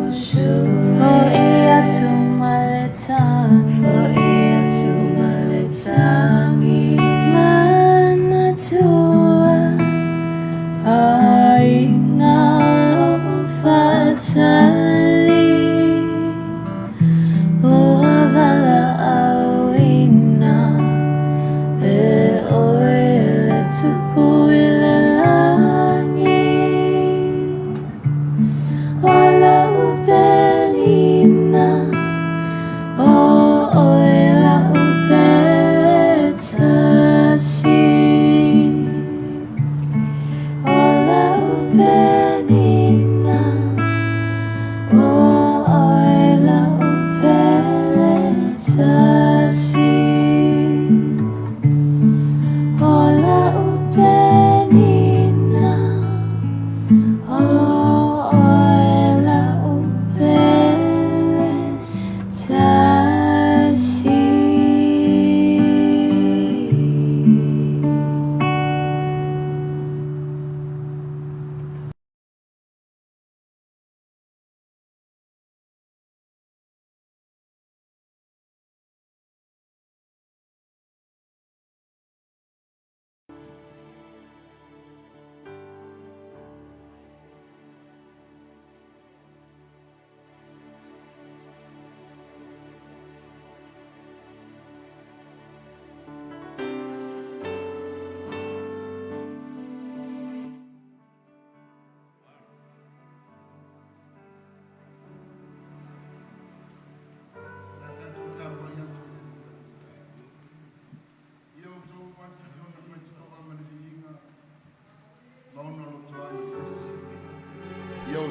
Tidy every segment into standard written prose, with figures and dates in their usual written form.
Musu e,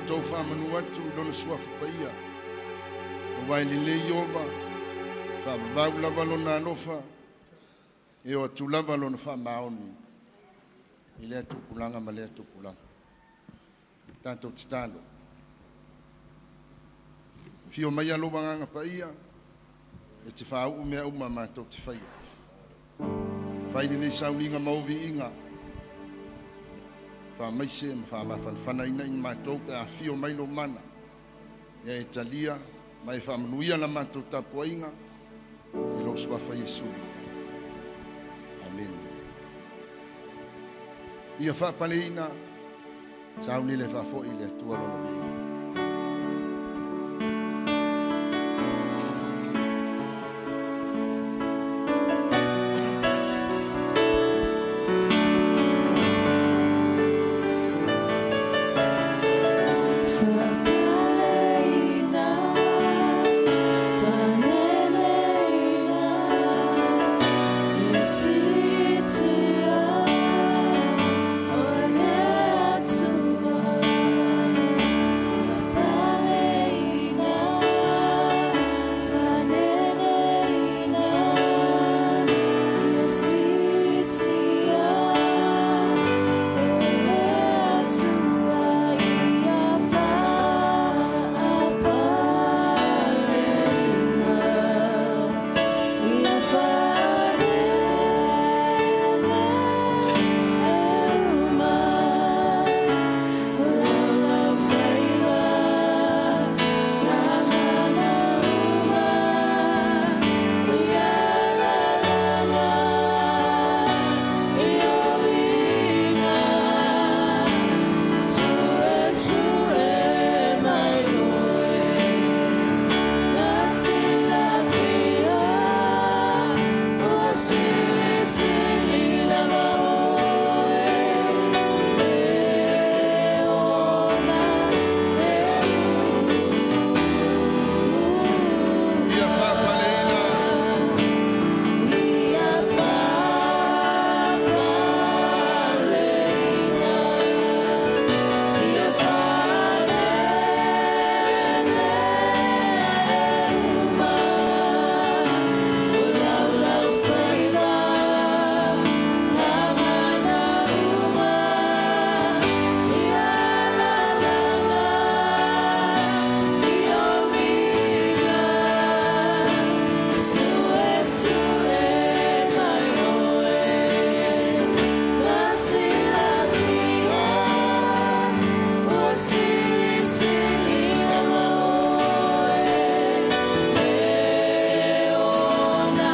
Outou faamanu atu i Lona Suafa Paia, aua e lelei Ieova, faavavau lava Lona alofa, e oo atu lava Lona faamaoni i lea tupulaga ma lea tupulaga. Tatou tatalo. Afio maia lou Agaga Paia e te faauu mea uma matou te faia. Fai lenei sauniga ma ou viiga, faamaise ma faamafanafanaina i matou pe afio mai lou mana. Ia e talia ma e faamanuia la matou tapuaiga i lou suafa Iesu. Amene. Ia faapaleina, sauni le faafoi le Atua lona viiga. Faapaleina, faneneina, ia siitia o le Atua. Faapaleina, faneneina, ia siitia o le Atua. Ia faapaleina, ia faneneuma, laulaufaiva taganauma, ia lalaga i uiga, suesue mai oe, na silafia, ua silisili lava oe, e ona Ia faapaleina, Ia faapaleina, ia faneneuma, o laulaufaiva taganauma, ia lalaga i uiga, suesue mai oe, na silafia, ua silisili lava oe, e ona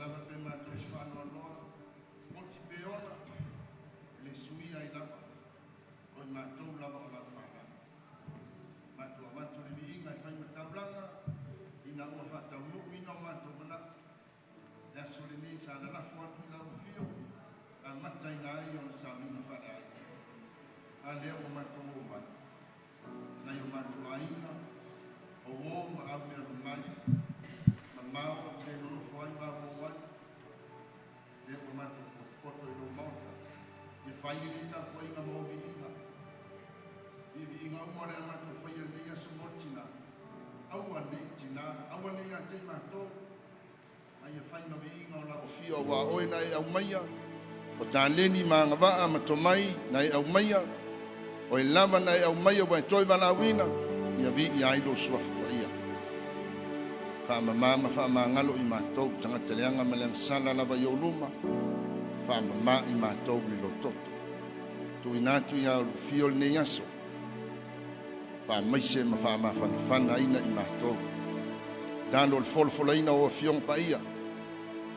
lava pe matou se faanoanoa, oti pe ola, e le suia ai lava, o i matou lava o lau fanau. Matou avatu le viiga e fai ma taulaga, ina ua faataunuuina o matou manao. Le aso lenei sa lalafo atu i lau afio, amataina ai ona sauniga faaleaiga. A lea ua matou o mai, nai o matou aiga, o uo ma aumealumai, mamao le nonofo ai ma auo ai, lea ua matou potopoto i lou maota, ia fai lenei tapuaiga ma ou viiga. I viiga uma o le a matou faia i lenei aso mo le tina, aua nei tina, aua nei ia te i matou, a ia fai ma viiga o lau afio, aua oe na e aumaia, o taleni ma agavaa ma tomai na e aumaia, oe lava na e aumaia ua e toe valaauina, ia viia ai lou suafa paia. Faamama ma faamagalo i matou, tagata leaga ma le agasala lava i ou luma, faamama i matou i lou toto. Tuuina atu ia ulufio lenei aso, faamaise ma faamafanafanaina i matou. Talo le folafolaina o afioga paia,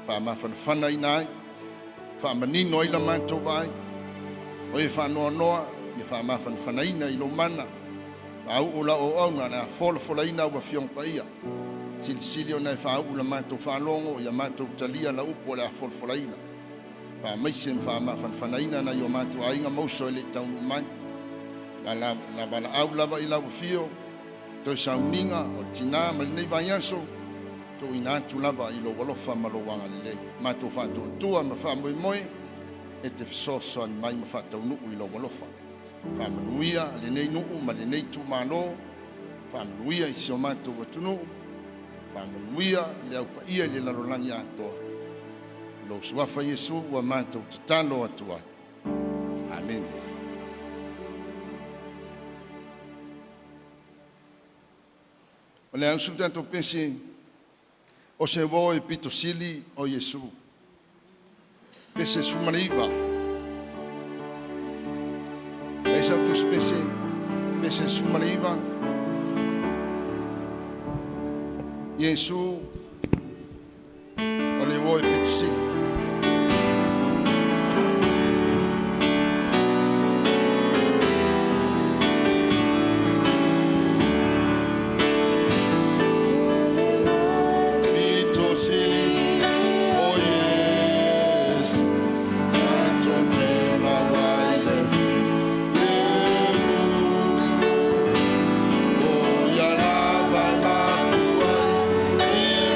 faamafanafanaina ai, faamanino ai la matou vaai, o e faanoanoa, ia faamafanafanaina i lou mana, faauu lau auauna le a folafolaina au afioga paia. Silisili ona e faauu la matou faalogo, ia matou talia la upu o le a folafolaina. Faamaise ma faamafanafanaina nai o matou aiga ma uso e le i taunuu mai. La la la valaau lava i lau afio, toe sauniga o le tina ma lenei vaiaso, tuuina atu lava i lou alofa ma lou agalelei. Matou faatuatua ma faamoemoe, e te fesoasoani mai ma faataunuu i lou alofa. Faamanuia lenei nuu ma lenei itumalo, faamanuia i si o matou atunuu, faamanuia le au paia i le lalolagi atoa. Lou suafa Iesu ua matou tatalo atu ai. Amene. O le ausu tatou pese, o se uo e pito sili o Iesu. Pese 19. E sau tusi pese, pese 19. Iesu o le uo e pito sili. Pito sili o Iesu, tatou te maua i le filemu. O ia lava e mapu ai i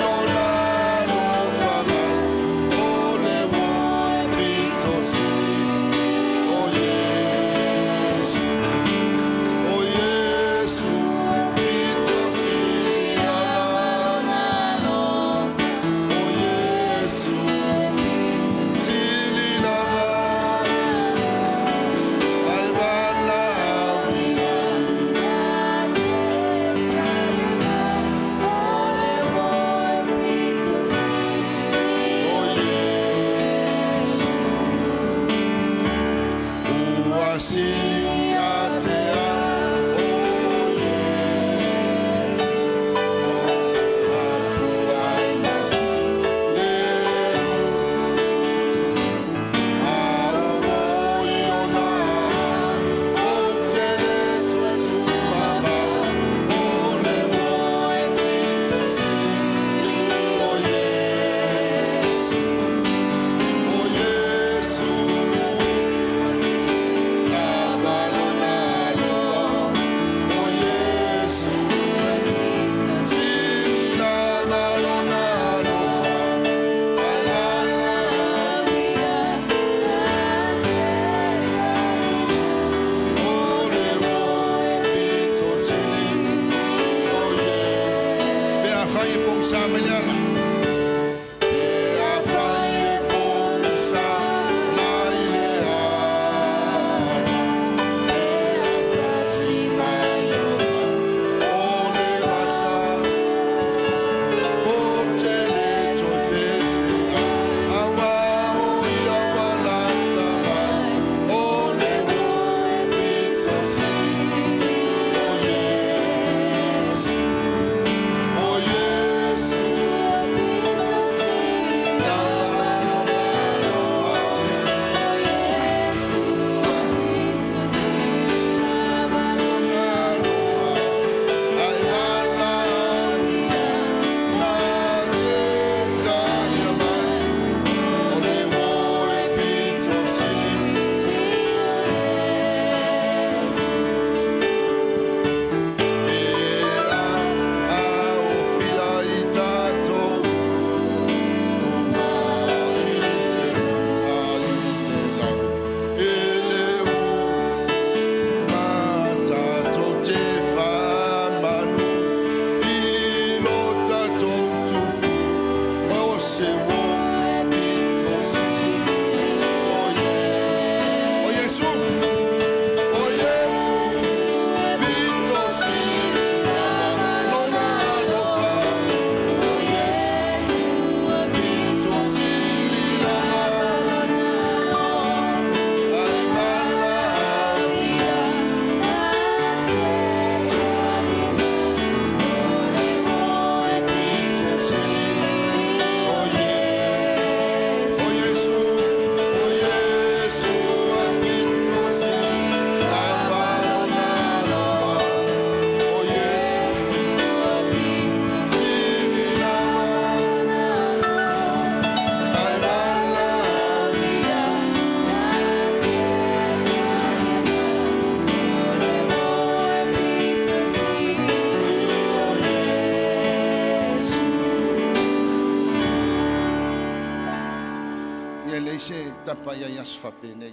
Ia e leai se tapa i ai i aso faapenei.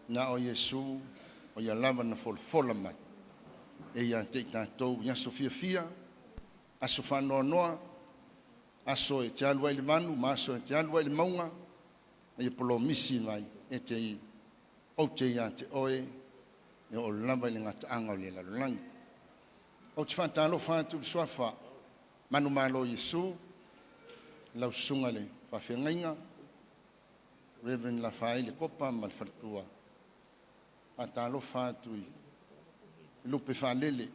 Na o Iesu, o Ia lava na folafola mai e ia te i tatou i aso fiafia, aso faanoanoa, aso e te alu ai i le vanu ma aso e te alu ai i le mauga, a ia polomisi mai e te i, ou te ia te oe, e oo lava i le gataaga o le lalolagi. Ou te faatalofa atu i le suafa manumalo o Iesu, lau susuga i le faafeagaiga, Reverend Lafaele Kopa ma le faletua. Faatalofa atu i lupe faalele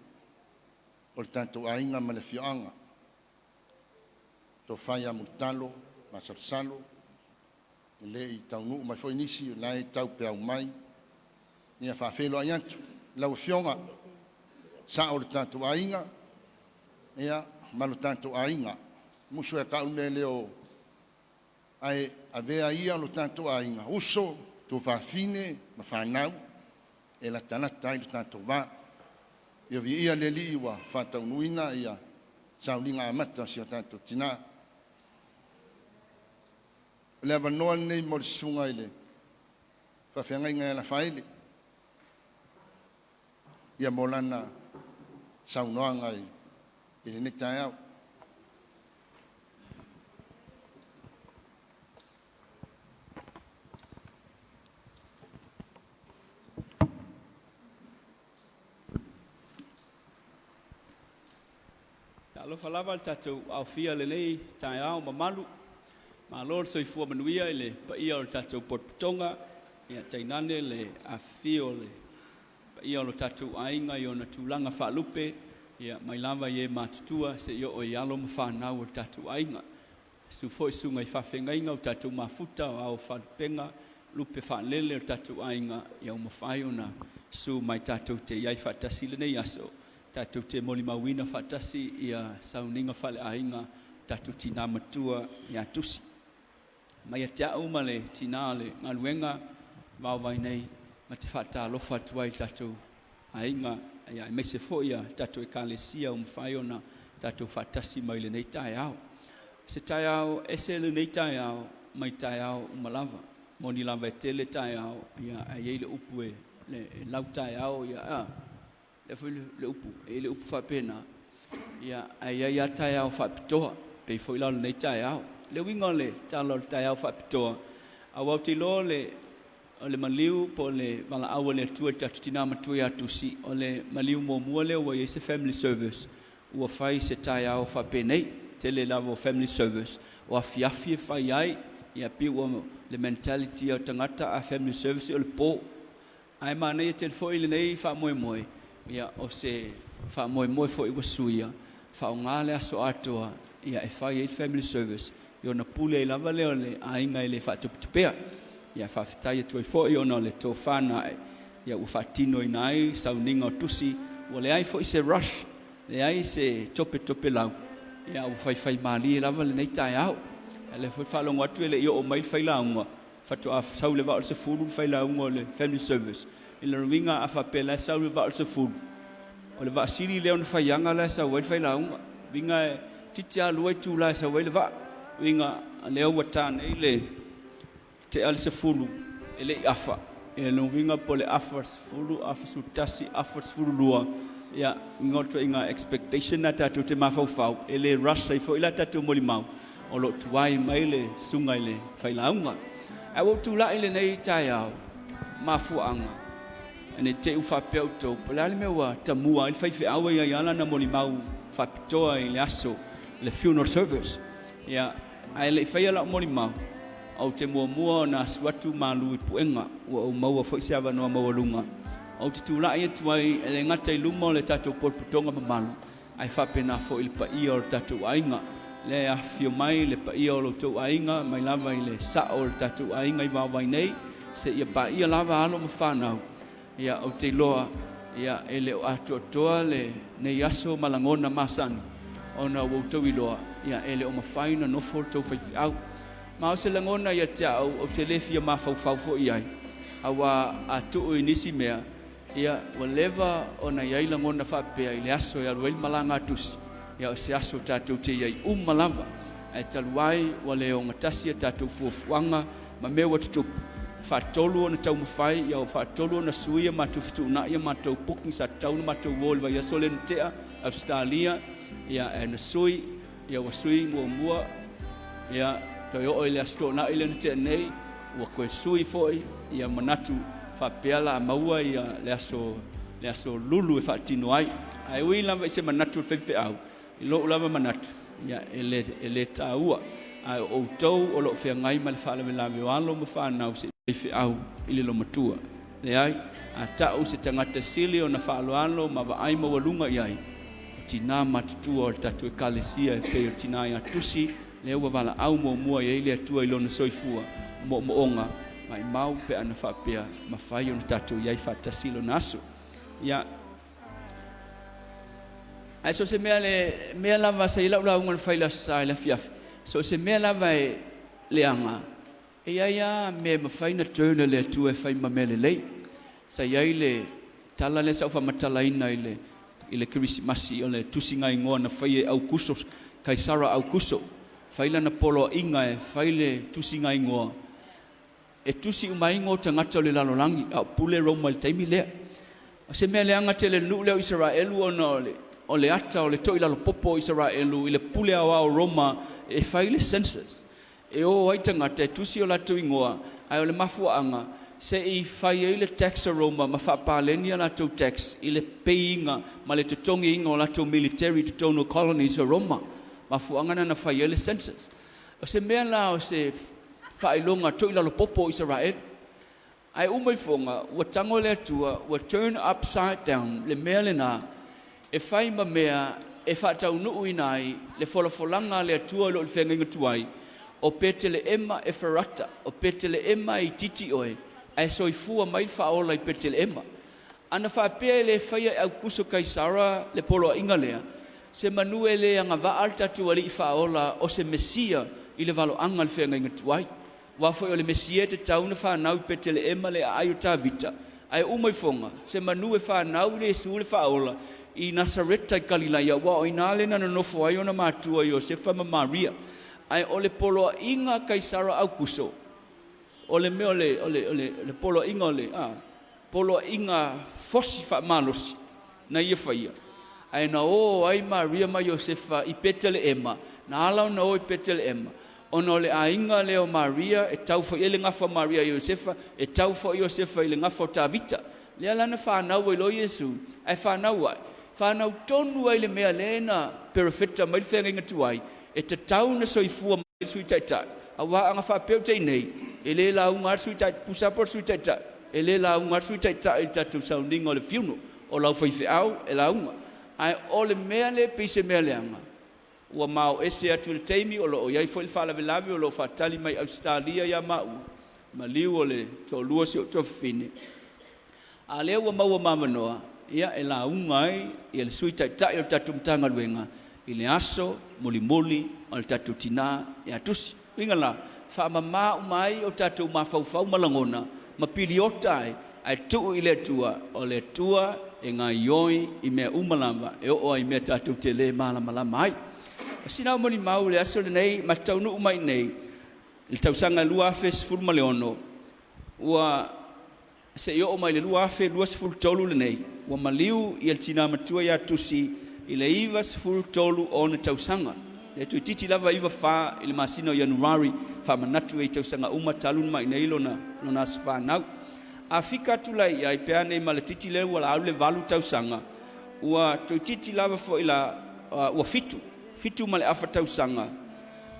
o le tatou aiga ma le afioaga, Tofa ia Mulitalo Masalosalo, e le i taunuu mai foi nisi o la e taupeau mai. Ia faafeiloai atu lau Afioga, sao o le tatou aiga, ia ma lo tatou aiga. Musu e tau le mea lea o ae avea ia lo tatou aiga, uso, tuafafine ma fanau e latalata ai lo tatou va. Ia viia le Alii ua faataunuuina ia sauliga amata o si o tatou tina. O le avanoa lenei mo le susuga i le faafeagaiga ia Lafaele, ia mo lana saunoaga i lenei taeao. Talofa lava le tatou aofia i lenei taeao mamalu. Malo le soifua manuia i le paia o le tatou potopotoga, ia tainane le afifio o le paia o le tatou aiga i ona tulaga faalupe, ia mai lava i e matutua seia oo i alo ma fanau o le tatou aiga. Susu foi susuga i faafeagaiga ua tatou mafuta, o ao o faalupega, lupe faalele o le tatou aiga, ia ua mafai ona susu mai tatou te i ai faatasi i lenei aso, tatou te molimauina faatasi ia sauniga faaleaiga tatou tina matua ia Tusi. Mai ia te au ma le tina o le galuega vaovai nei, ma te faatalofa atu ai i tatou aiga, ia aemaise foi ia tatou ekalesia ua mafai ona tatou faatasi mai lenei taeao. Se taeao ese lenei taeao mai taeao uma lava. Moni lava e tele taeao, ia ae i ai le upu e lau taeao, ia a lea foi le upu, e i ai le upu faapena, ia ae i ai lava taeao faapitoa, pei foi la o lenei taeao. Le uiga o le tala o le taeao faapitoa, aua ou te iloa o le maliu po o le valaau a le Atua i le tatou tina matua ia Tusi, o le maliu muamua lea ua i ai se family service ua fai i se taeao faapenei. Tele lava o family service o afiafi e fai ai, ia pei ua le mentality o tagata a family service o le po. Ae manaia tele foi lenei faamoemoe, ia o se faamoemoe foi ua suia, faaaoga le aso atoa ia e fai ai le family service, ia ona pule ai lava lea o le aiga e le faatuputupea. Ia faafetai atu ai foi ona o le tofa na ae, ia ua faatinoina ai sauniga o tusi, ua leai foi se rush, leai se topetopelau, ia ua faifaimalie lava lenei taeao. A o lea foi e faalogo atu e le i oo mai le failauga, faatoa sau i le vaa o le 10 le failauga o le family service. I lona uiga a faapea la e sau i le vaa o le 10, o le vaa sili lea ona faiaga la e sau ai le failauga. Uiga e toeitiiti lava 2 itula e sau ai le vaa. Uiga lea ua ta nei le tea le 10 e le i afa. Ia lona uiga po o le afa 10, afa 11, afa 12, ia uiga o le ituaiga expectation lena tatou te mafaufau, e le rush ai foi la tatou molimau, o lo o tuai mai le susuga i le failauga. Ae ua ou tulai i lenei taeao, mafuaaga, ne i te i ua faapea outou, po o le a le mea ua tamua ai le faifeau e i ai lava lana molimau faapitoa i le aso, le funeral service. Ia, ae le i faia lau molimau, ou te muamua ona asu atu malu i puega, ua ou maua foi se avanoa maualuga, ou te tulai atu ai e le gata i luma o le tatou potopotoga mamalu, ae faapena foi i le paia o le tatou aiga. Lea e afifio mai le paia o lo outou aiga, mai lava i le sao o le tatou aiga i Vaovai nei, seia paia lava alo ma fanau. Ia, ou te iloa, ia, e le o atoatoa lenei aso ma lagona masani, ona ua outou iloa, ia, e le o mafai ona nofo le tou faifeau. Ma o se lagona ia te au, ou te le fia mafaufau foi i ai, aua a tuu i nisi mea, Ia, ua leva ona i ai lagona faapea i le aso e alu ai le malaga a Tusi, ia o se aso tatou te i ai uma lava. Ae talu ai ua le ogatasi a tatou fuafuaga ma mea ua tutupu, faatolu ona taumafai, ia ua faatolu ona sui a matou fetuunai a matou booking sa tatau ona matou o i le vaiaso lea na tea Ausetalia, ia ae na sui, ia ua sui muamua, ia toe oo i le Aso Toonai lea na tea nei, ua toe sui foi, ia manatu faapea la maua ia le aso le aso Lulu e faatino ai. Ae ui lava i se manatu o le faifeau, i lou lava manatu, ia e le e le taua, ae o outou o lo o feagai ma le faalavelave o alo ma fanau se i faifeau i le loomatua. Leai, a ta'u se tagata sili ona faaaloalo ma vaai maualuga i ai, o tinā matutua o le tatou Ekalesia e pei o le tinā ia Tusi, lea ua valaau muamua i ai le Atua i lona soifua moomooga, maimau pe ana faapea mafai ona tatou i ai faatasi i lona aso. Ia, ae so o se mea le mea lava sa i ai lau lauga na fai i le Aso Sa i le afiafi, so o se mea lava e leaga, E i ai lava mea e mafai ona turn e le Atua e fai ma mea lelei. Sa i ai le tala lea sa ou faamatalaina i le i le Kerisimasi, o le tusiga igoa na faia e Aukuso, Kaisara Aukuso, fai lana poloaiga e fai le tusiga igoa, e tusi uma ai igoa o tagata o le lalolagi, a o pule Roma i le taimi lea. O se mea leaga tele i le nuu lea o Isaraelu ona o le o le ata o le toilalopopo o Isaraelu i le pule aoao o Roma e fai le census. E o ai tagata e tusi o latou igoa, ae o le mafuaaga, se i fai ai le tax a Roma ma faapaleni a latou tax i le pay ina ma le totogiina o latou military i totonu o colonies o Roma. Mafuaaga na na fai ai le census. O se mea la o se faailoga toilalopopo o Isaraelu. Ae uma ifoga ua tago le Atua ua turn upside down le mea lena e fai ma mea e faataunuuina ai le folafolaga a le Atua i lo le feagaiga tuai, O Peteleema Eferata, o Peteleema e itiiti oe, ae soifua mai le Faaola i Peteleema. Ana faapea e le faia e Aukuso Kaisara le poloaiga lea, se manu e le agavaa le tatou Alii Faaola o se Mesia i le valoaga o le feagaiga tuai. Aua foi o le Mesia e tatau ona fanau i Peteleema le aai o Tavita, ae uma ifoga, se manu e fanau i le Iesu le Faaola i Nasareta i Kalilaia, aua o i ina lea na nonofo ai ona matua Iosefa ma Maria. Ae o le poloaiga a Kaisara Aukuso, o le mea o le, o le, o le, le poloaiga o le, a, poloaiga fosi faamalosi na ia faia, ae na o ai Maria ma Iosefa i Peteleema, na ala ona o i Peteleema, ona o le aiga lea o Maria e tau foi i ai le gafa o Maria i Iosefa, e tau foi Iosefa i le gafa o Tavita. Lea la na fanau ai loa Iesu, ae fanau ae, fanau tonu ai le mea lea na perofeta mai le feagaiga tuai, e tatau ona soifua mai le Sui Taitai, aua ana faapea o te i nei, e le lauga lava le Sui Taitai, pusa po o le Sui Taitai, e le lauga lava le Sui Taitai i le tatou sauniga o le funeral, o lau faifeau e lauga. Ae o le mea lea e pei se mea leaga, ua mao ese atu i le taimi o lo o i ai foi le faalavelave o lo o faatali mai Ausetalia ia maua, maliu o le toalua o si ou tuafafine, a o lea ua maua ma avanoa, ia, e lauga ai ia le Sui Taitai o le tatou Matagaluega i le aso mulimuli o le tatou tinā ia Tusi. Uiga la, faamama uma ai o tatou mafaufau ma lagona ma piliota ai, ae tuu i le Atua, o le Atua e gaioi i mea uma lava, e oo lava i mea tatou te le malamalama ai. O sina au molimau i le aso lenei, ma te taunuu mai i inei i le tausaga 2016, ua se i oo mai i le 2023 lenei, ua maliu ia le tinā matua ia Tusi i le 93 o ona tausaga. E toeitiiti lava 94 i le masina o Ianuari, faamanatu ai i tausaga uma talu ona mai nei lona, lona aso fanau. A fika atu la i ai pe a nei ma le titi lea ua alu le 8 tausaga, ua toeitiiti lava foi la, ua fitu, fitu ma le afa tausaga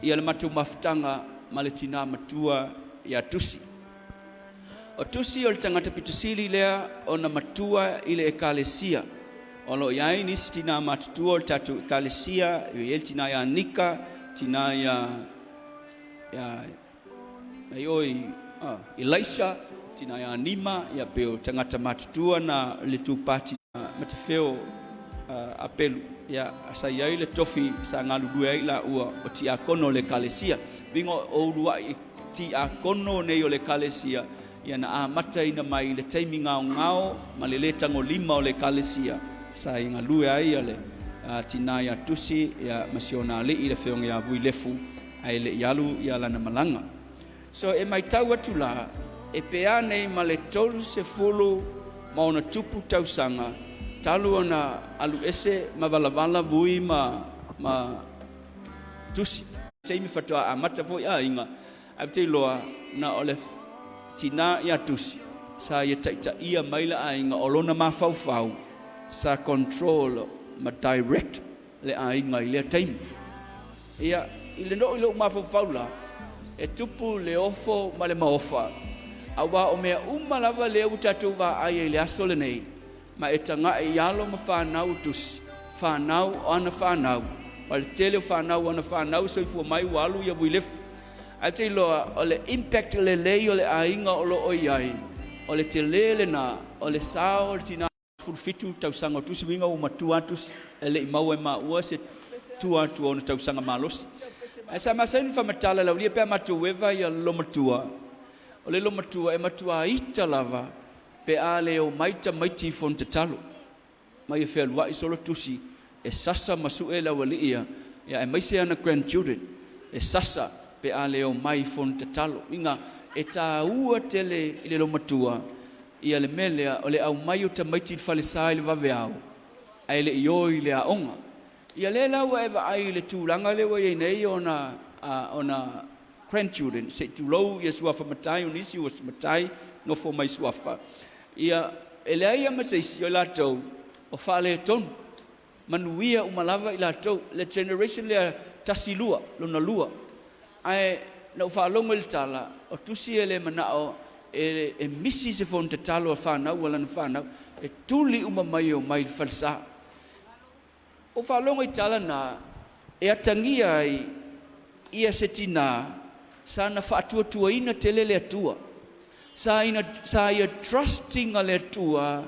ia le matou mafutaga ma le tinā matua ia Tusi. O Tusi o le tagata pito sili lea ona matua i le Ekalesia. O lo o i ai nisi tinā matutua o le tatou Ekalesia, e i ai le tinā ia Nika, tinā ia, ia, ai oi, Elisha, tinā ia Nima, ia pei o tagata matutua na le tupati Matafeo Apelu, ia, sa i ai le tofi sa galulue ai laua o tiakono o le Ekalesia. Uiga o uluai tiakono nei o le Ekalesia, ia na amataina mai i le taimi gaogao ma le lē tagolima o le Ekalesia, sa i galue ai le tinā ia Tusi ia ma si ona alii le Afioga ia Vuilefu. Ae le i alu ia lana malaga. So e matau atu la, e pe a nei ma le 36 tausaga talu ona alu ese ma valavala Vui ma Tusi. Taimi faatoa amata foi aiga, ae ou te iloa na o le tinā ia Tusi sa ia taitaia mai le aiga o lona mafaufau sa control ma direct le aiga i lea taimi. Ia, i le noo i lou mafaufau la, e tupu le ofo ma le maofa, aua o mea uma lava lea ua tatou vaai ai i le aso lenei, ma e tagai i alo ma fanau o Tusi, fanau o ana fanau, ma le tele o fanau o ana fanau e soifua mai ua alu ia Vuilefu. Ae ou te iloa o le impact lelei o le aiga o lo o i ai, o le tele lena o le sao o le tina. 17 tausaga o Tusi uiga ua matua atu e le i maua e maua se tua atu o ona tausaga malosi. Ae sa masani ona faamatala e Laulia pe a matou eva ia le lomatua, o le lomatua e matua ita lava pe a le omai tamaiti i fono tatalo. Ma ia fealuai solo Tusi e sasa ma sue le aualii ia, ia aemaise ana grandchildren e sasa pe a le omai i fono tatalo. Uiga e taua tele i le lomatua ia le mea lea o le aumai o tamaiti i le falesa i le vaveao ae le i o i le aoga. Ia lea la ua e vaai i le tulaga lea ua i ai nei ona ona grandchildren, se i tulou ia suafa matai o nisi ua matai nofo mai suafa. Ia e leai lava ma se isi o i latou o faaletonu, manuia uma lava i latou, le generation lea tasi lua, lona lua. Ae na ou faalogo i le tala, o Tusi e le manao e misi se fono tatalo a fanau a lana fanau, e tuli uma mai e omai i le falesa. Ua ou faalogo i tala na e atagia ai ia se tinā sa na faatuatuaina tele le Atua, sa ina sa ia trust ina le Atua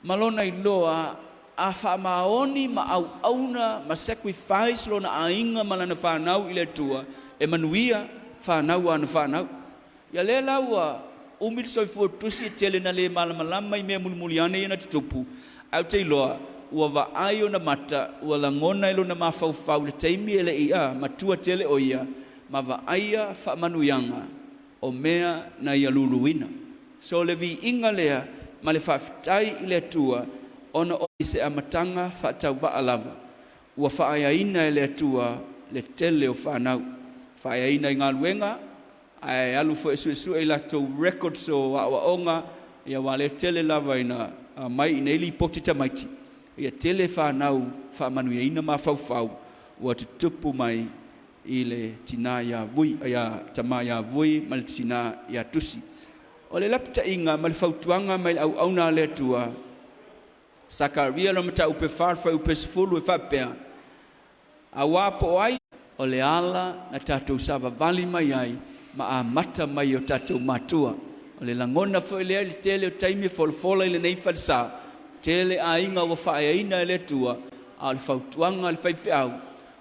ma lona iloa a faamaoni ma auauna ma sacrifice lona aiga ma lana fanau i le Atua, e manuia fanau a ana fanau. Ia lea la ua umi le soifua tusi e tele na le malamalama i mea mulimuli ane ia na tutupu, ae ou te iloa ua vaai ona mata, ua lagona e lona mafaufau i le taimi e le i matua tele o ia, ma vaaia faamanuiaga o mea na ia luluina. So o le viiga lea ma le faafetai i le Atua ona o se amataga faatauvaa lava ua faaeaina e le Atua le tele o fanau, faaeaina i galuega, ae alu foi e suesue i latou records o aoaoga, ia aua o lea e tele lava ina aumai i inei lipoti tamaiti, ia tele fanau faamanuiaina mafaufau ua tutupu mai i le tina ia Vui, ia tama ia Vui ma le tina ia Tusi. O le lapataiga ma le fautuaga mai le auauna a le Atua, Sakaria lona mataupu e 4 fuaiupu e 10 e faapea, Aua po o ai o le ala na tatou savavali mai ai ma amata mai e o tatou matua. O le lagona foi lea i le tele o taimi e folafola i lenei falesa, tele aiga ua faaeaina e le Atua, a o le fautuaga a le faifeau,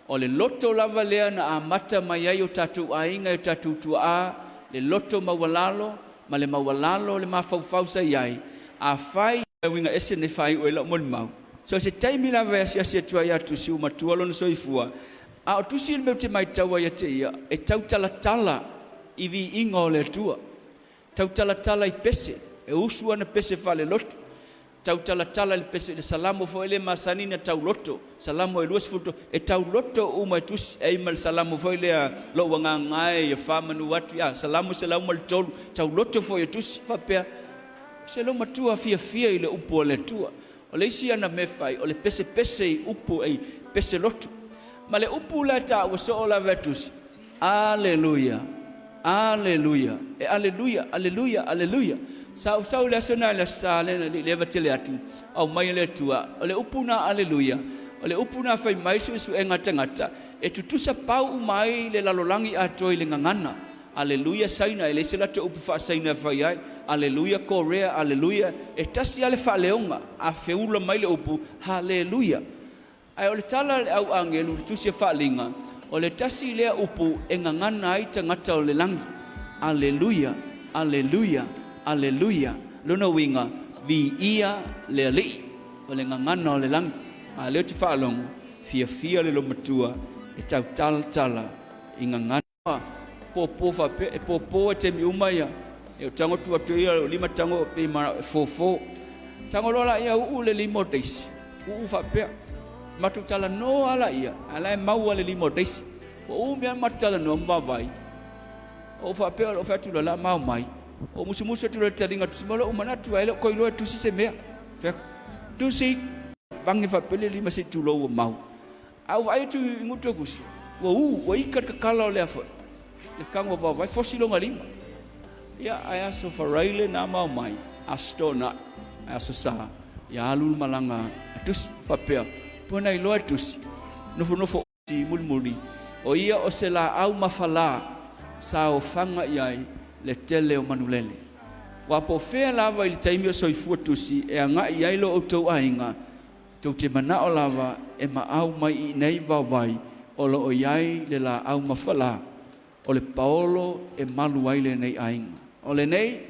o le loto lava lea na amata mai ai o tatou aiga e o tatou tuaa, le loto maualalo ma le maualalo o le mafaufau sa i ai, afai E uiga ese nei faaiu ai lau molimau. So o se taimi lava e asiasi atu ai ia Tusi ua matua lona soifua, a o Tusi le mea ou te maitau ai ia te ia, e tautalatala i viiga o le Atua, tautalatala i pese, e usu ana pese faalelotu, tautalatala i le pese, le salamo foi lea e masani ona tauloto, salamo e 23, e tauloto uma e Tusi, e ai ma le salamo foi lea, Lou agaga e ia faamanu atu, ia, salamo 103, tauloto foi e Tusi, faapea, Se lou matua fiafia i le upu a le Atua. O le isi ana mea fai, o le pesepese i upu i pese lotu. Ma le upu la e taua soo lava e Tusi, Aleluia, Aleluia, e Aleluia, Aleluia, Aleluia. Sa ou sau i le aso na i le Aso Sa lea na leva tele atu, aumai e le Atua, o le upu na Aleluia, o le upu na fai mai suesuega a tagata, e tutusa pau uma ai le lalolagi atoa i le gagana. Aleluia Saina, e leai se latou upu faa-Saina e fai ai, Aleluia Korea, Aleluia, e tasi lava le faaleoga, a feula mai le upu Haleluia. Ae o le tala a le au agelu i le tusi a Faaliga, o le tasi lea upu e gagana ai tagata o le lagi, Aleluia, Aleluia, Aleluia. Lona uiga, Viia le Alii, o le gagana o le lagi. A lea ou te faalogo, fiafia le loomatua e tautalatala. i gagana popo faapea e popo e taimi uma ia e tago atu atu ia o lima tago pe ma fofo tago loa la ia uu le lima o Daisy uu faapea matou talanoa la ia a la e maua le lima o Daisy ua umi lava matou talanoa ma vaavaai ou faapea o lou fai atu loa la mao mai ou musumusu atu loa i le taliga tusi mai lou manatu ae le o toe iloa e tusi se mea fai atu tusi vage faapea le lima se i tulou ua mau A ou vaai atu i gutu e kusi, ua u, ua ika le kakala o le afa, le kago vaovae, fosi lona lima. Ia, ae aso Faraile na mao mai, aso Toonai, ae aso Sa, ia alu le malaga a Tusi, faapea, po na iloa e Tusi, nofonofo i mulimuli, o ia o se laau mafala sa ofaga i ai le tele o manulele. Ua po fea lava i le taimi o soifua Tusi e agai i ai lo outou aiga, Tou te manao lava e maau mai i nei vaovai o lo o i ai le laau mafala o le paolo e malu ai lenei aiga. O lenei,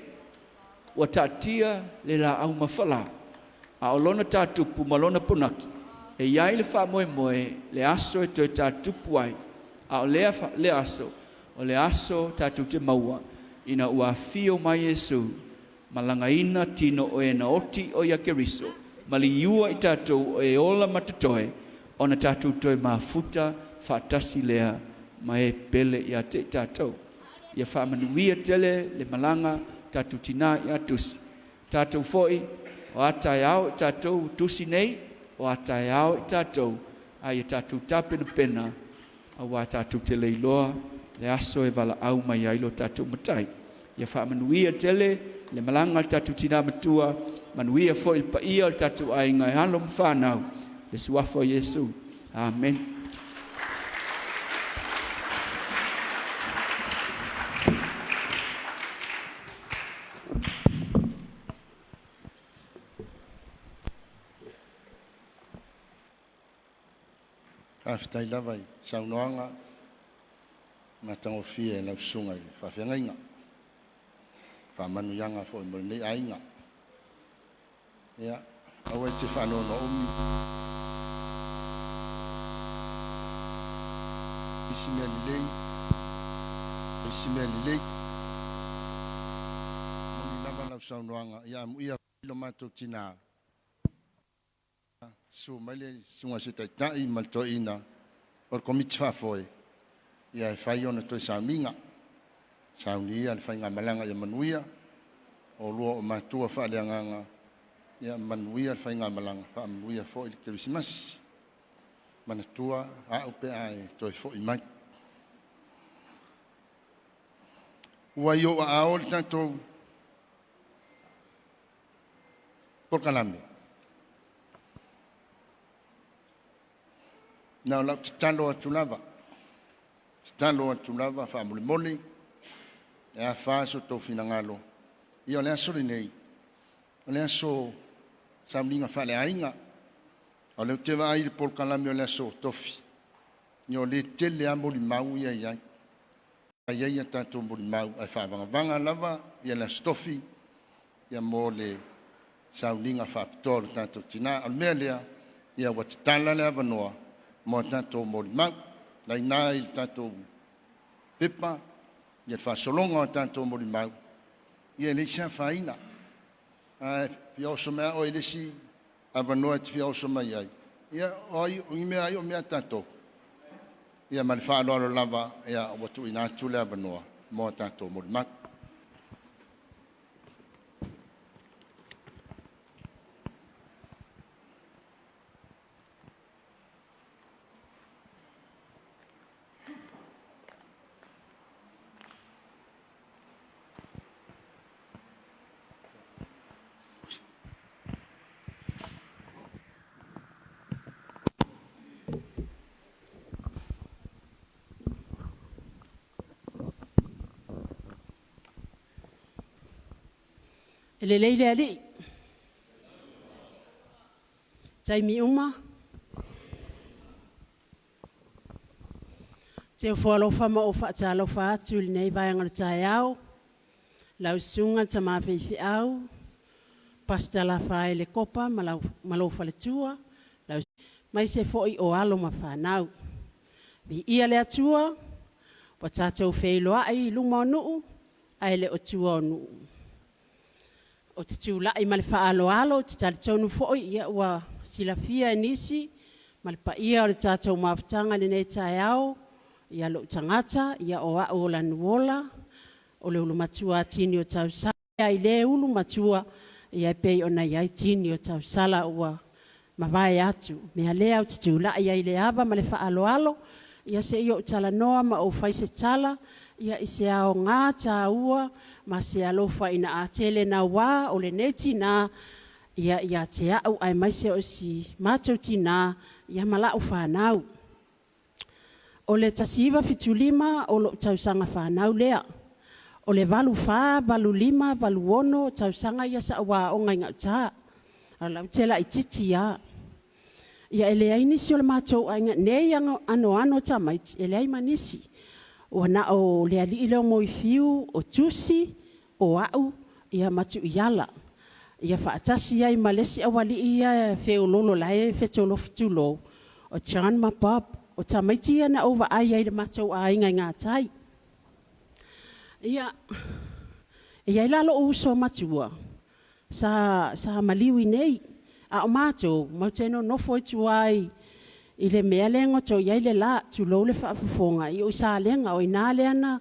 ua taatia le laau mafala, a o lona tatupu ma lona ponaki, e i ai le faamoemoe le aso e toe tatupu ai, a o lea, lea aso, o le aso tatou te maua ina ua afio mai Iesu Malagaina tino o e na oti o ia Keriso, ma liua i tatou o e ola ma totoe, ona tatou toe mafuta faatasi lea ma e pele ia te i tatou. Ia faamanuia tele le malaga tatou tina ia Tusi. Tatou foi, o a taeao i tatou tusi nei, o a taeao i tatou, a ia tatou tapenapena aua tatou te le iloa le aso e valaau mai ai lo tatou Matai. Ia faamanuia tele le malaga a le tatou tina matua, manuia foi le paia o le tatou aiga e alo ma fanau, le suafa o Iesu. Amen. Faafetai lava i saunoaga matagofie i lau susuga i le faafeagaiga. Faamanuiaga foi mo lenei aiga. Ia, aua e te faanoanoa umi isi mea lelei, isi mea lelei. Moni lava lau saunoaga, ia amuia lo matou tina. Susu mai le susuga i se taitai ma le toeaina o le komiti faafoe, ia e fai ona toe sauniga. Saunia le faigamalaga ia manuia, o lua o matua faaleagaga, ia manuia le faigamalaga, faamanuia foi le Kerisimasi. Manatua au pe a e toe foi mai. Ua i ou aao le tatou polokalame. Na o lau tatalo atu lava, tatalo atu lava faamolemole, e afa so outou finagalo. Ia o le aso lenei, o le aso sauniga faaleaiga. O lea ou te vaai i le polokalame o le aso Tofi, ia o lea e tele lava molimau ia e i ai. E i ai a tatou molimau, ae faavagavaga lava ia le aso Tofi ia mo le sauniga faapitoa o le tatou tina. O le mea lea, ia ua tatala le avanoa mo a tatou molimau. Laina i le tatou pepa ia le faasologa o a tatou molimau, ia e leai se afaina. A e fia oso mai lava oe i le isi avanoa e te fia oso mai ai, ia o ai, o ni mea ai o mea a tatou. Ia ma le faaaloalo lava, ia ua tuuina atu le avanoa mo a tatou molimau. E lelei le Alii, taimi uma. Ou te ofo alofa ma ou faatalofa atu i lenei vaega o le taeao, lau susuga i le tama faifeau, Pastor Lafaele Kopa ma lou faletua, aemaise foi o alo ma fanau. Viia le Atua. Ua tatou feiloai i luma o nuu ae le o tua o nuu. Ou te tulai ma le faaaloalo, ou te talitonu foi ua silafia e nisi ma le paia o le tatou mafutaga i lenei taeao lou tagata, o au o Lanuola, o le ulumatua atini o tausa i le ulumatua e pei ona i ai tini o tausala ua mavae atu. O le mea lea ou te tulai ai i le ava ma le faaaloalo se i ou talanoa ma ou fai se tala i se aoga taua ma se alofa ina a tele naua o lenei tina ia te au aemaise o si matou tina ma lau fanau. O le 1975 o lou tausaga fanau lea. O le 1984, 1985, 1986 o tausaga ia sa ou aoga i gauta, a o la e ou te laitiiti lava. Ia e leai nisi o le matou aiga i nei anoano tamaiti, e leai ma nisi. Ua na o le alii lea o Moefiu, o Tusi, o au ma Tuiala, ia faatasi ai ma le isi aualii ia e feoloolo o la e fetolofi tulou, o John ma Bob. O tamaiti ia na ou vaai ai i le matou aiga i gatai. Ia, e i ai la lou uso matua sa maliu i inei, a o matou, matou te nonofo i tua i le mea lea e goto i ai le la, tulou le faafofoga, i Salega. O i ina lea na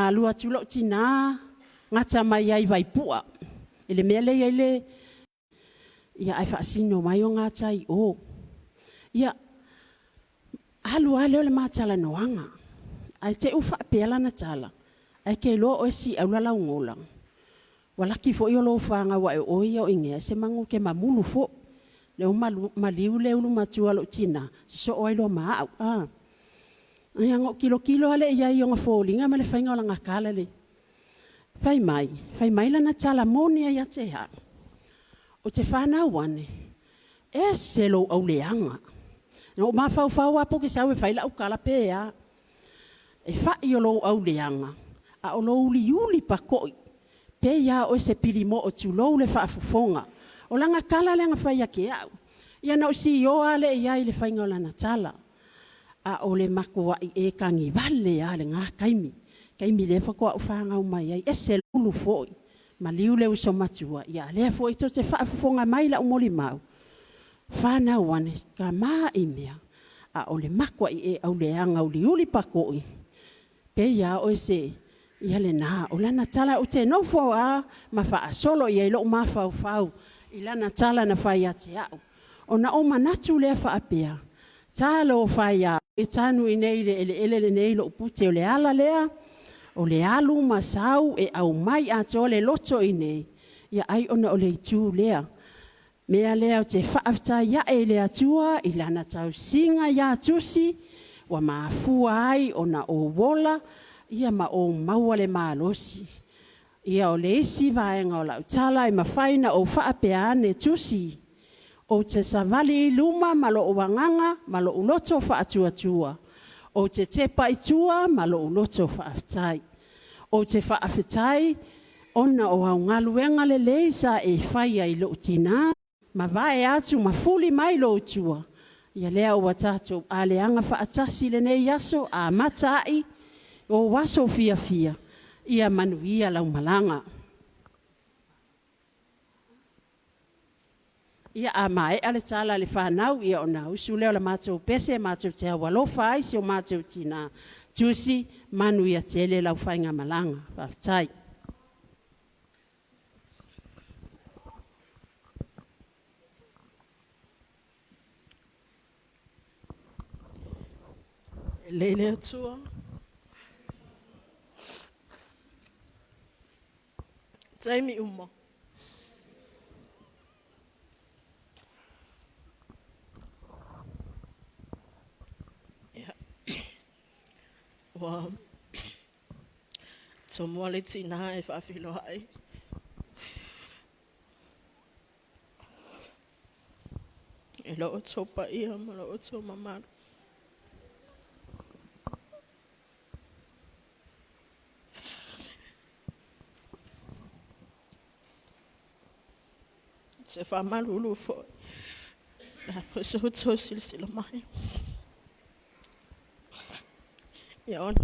alu atu lou tina gata mai ai i Vaipua i le mea lea e i ai le… ae faasino mai o gatai i o. Ia, alu lava lea o le ma talanoaga, ae te i ua faapea lana tala, ae e te iloa oe Siaula Laugola, ua laki foi o lou fanau aua o oe ia o Inia, semanu e te mamulu foi. Lea ua maliu le ulumatua o lou tina, sosoo ai loa ma au. Ia ona ou tilotilo lava lea i ai i ona foliga ma le faiga o lana tala, fai mai lana tala moni lava ia te au, ou te fanau ane, e ese lou auleaga. Na ou mafaufau lava pe ou te sau e fai lau tala pe a. E fai o lou auleaga, a o lou uliuli pakoi, e pei lava o oe o se pilimoo tulou le faafofoga. O lana tala lea na fai ia te au. Ia ona ou sioa lava lea i ai i le faiga o lana tala, a o le matuai e tagivale lava i lena taimi, le taimi lea faatoa ou fanau mai ai, e ese le ulu foi. Maliu le uso matua, a o lea foi tou te faafofoga mai i lau molimau, fanau ane, tama i mea, a o le matuai e auleaga uliuli pakoi, pei lava oe o se… Ia lena. O lana tala, ou te nofo lava ma faasolo i ai lou mafaufau i lana tala na fai ia te au. Ona ou manatu lea faapea, talofa e ia oe, tanu i inei i le eleele lenei lou pute, o le ala lea o le alu ma sau e aumai atoa le loto i inei, ai ona o le itu lea. O le mea lea ou te faafetai ae i le Atua i Lana tausiga ia Tusi ua mafua ai ona ou ola ma ou maua le malosi. Ia, o le isi vaega o lau tala e mafai ona ou faapea ane Tusi, ou te savali i luma ma lou agaga ma lou loto faatuatua, ou te tepa i tua ma lou loto faafetai. Ou te faafetai ona o au galuega lelei sa e faia i lou tina, mavae atu ma fuli mai lou tua, ia lea ua tatou aleaga faatasi i lenei aso, amata ai ou aso fiafia, ia manuia lau malaga. Ia, a maea le tala a le fanau, ia ona usu lea o le matou pese matou te aualofa ai i si o matou tina. Tusi, manuia tele lau faigamalaga. Faafetai. Lelei le Atua i taimi uma. Ia, ua tomua le tina e faafeiloai i lo outou paia ma lo outou mamalu. Ou te faamalulu foi, o le a foi so outou silasila mai, ia ona